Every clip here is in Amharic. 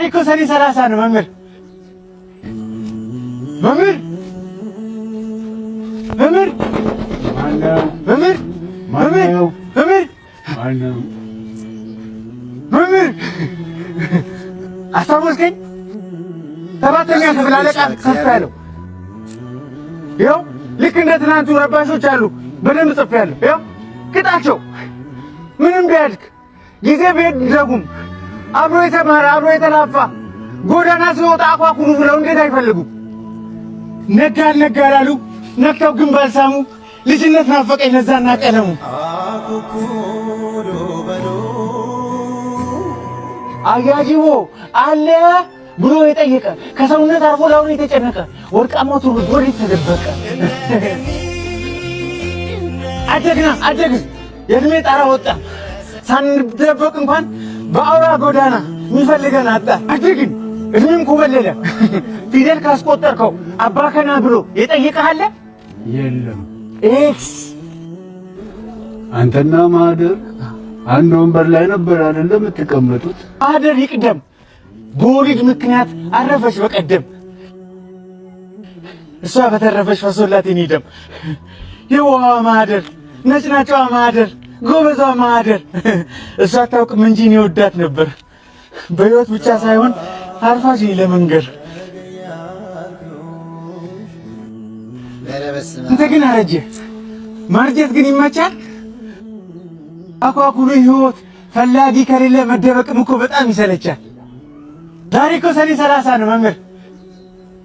እኮ ሰኔ 30 ነው መምህር። መምህር፣ መምህር፣ መምህር፣ መምህር፣ መምህር፣ መምህር፣ አስታወስከኝ? ሰባተኛ ክፍል አለቃ ጽፌያለሁ። ይኸው ልክ እንደ ትናንቱ ረባሾች አሉ። በደንብ ጽፌያለሁ። ይኸው ቅጣቸው። ምንም ቢያድግ፣ ጊዜ ቢሄድ ደጉም አብሮ የተማረ፣ አብሮ የተላፋ ጎዳና ሲወጣ አኳኩሉ ብለው እንዴት አይፈልጉም? ነጋ አልነጋ አላሉ፣ ነክተው ግን ባልሳሙ። ልጅነት ናፈቀኝ ለዛና ቀለሙ። አያጅቦ አለ ብሎ የጠየቀ፣ ከሰውነት አርፎ ለአውሬ የተጨነቀ፣ ወርቃማው ትውልድ ወዴት ተደበቀ? አደግና አደግን፣ የእድሜ ጣራ ወጣ፣ ሳንደበቅ እንኳን በአውራ ጎዳና የሚፈልገን አጣ። አደግን፣ እድሜም ኮበለለ። ፊደል ካስቆጠርከው አባከና ብሎ የጠየቀህ አለ? የለም። X። አንተና ማህደር አንድ ወንበር ላይ ነበር አይደለም የምትቀመጡት? ማህደር ይቅደም፣ በወሊድ ምክንያት አረፈች በቀደም። እሷ በተረፈች ፈሶላት የኔ ደም። የዋዋ ማህደር፣ ነጭናጫዋ ማህደር፣ ጎበዟ ማህደር፣ እሷ አታውቅም እንጂ እኔ ወዳት ነበር። በህይወት ብቻ ሳይሆን አርፋጅ ለመንገር። አንተ ግን አረጀ። ማርጀት ግን ይመቻል። አኳኩሉ ህይወት ፈላጊ ከሌለ መደበቅም እኮ በጣም ይሰለቻል። ዛሬ እኮ ሰኔ 30 ነው መምህር።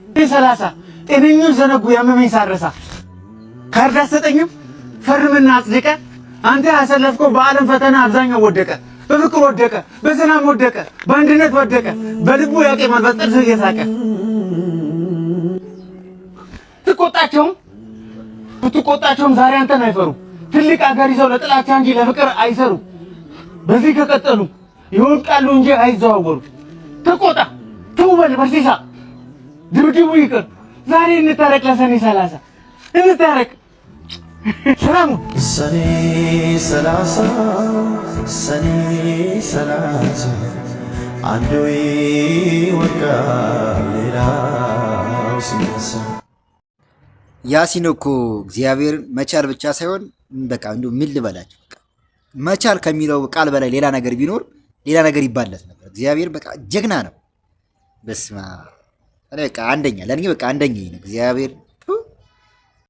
ሰኔ 30 ጤነኞች ዘነጉ ያመመኝ ሳረሳ። ካርድ አትሰጠኝም? ፈርምና አጽድቀ። አንተ ያሰለፍከው በዓለም ፈተና አብዛኛው ወደቀ። በፍቅር ወደቀ፣ በሰላም ወደቀ፣ በአንድነት ወደቀ። በልቡ ያቄማል በጥርሱ እየሳቀ። ትቆጣቸውም ብትቆጣቸውም ዛሬ አንተን አይፈሩ። ትልቅ አገር ይዘው ለጥላቻ እንጂ ለፍቅር አይሰሩ። በዚህ ከቀጠሉ ይወድቃሉ እንጂ አይዘዋወሩ። ተቆጣ፣ ትውበል በርሲሳ፣ ድብድቡ ይቅር። ዛሬ እንታረቅ፣ ለሰኔ 30 እንታረቅ። ሰላሙ። ሰኔ 30፣ ሰኔ 30፣ አንዱ ይወድቃል ሌላው ሲነሳ። ያሲን እኮ እግዚአብሔር መቻል ብቻ ሳይሆን በቃ እንዲሁ ምን ልበላችሁ፣ በቃ መቻል ከሚለው ቃል በላይ ሌላ ነገር ቢኖር ሌላ ነገር ይባለት ነበር። እግዚአብሔር በቃ ጀግና ነው። በስመ አብ፣ እኔ በቃ አንደኛ፣ ለእኔ በቃ አንደኛ ነው እግዚአብሔር።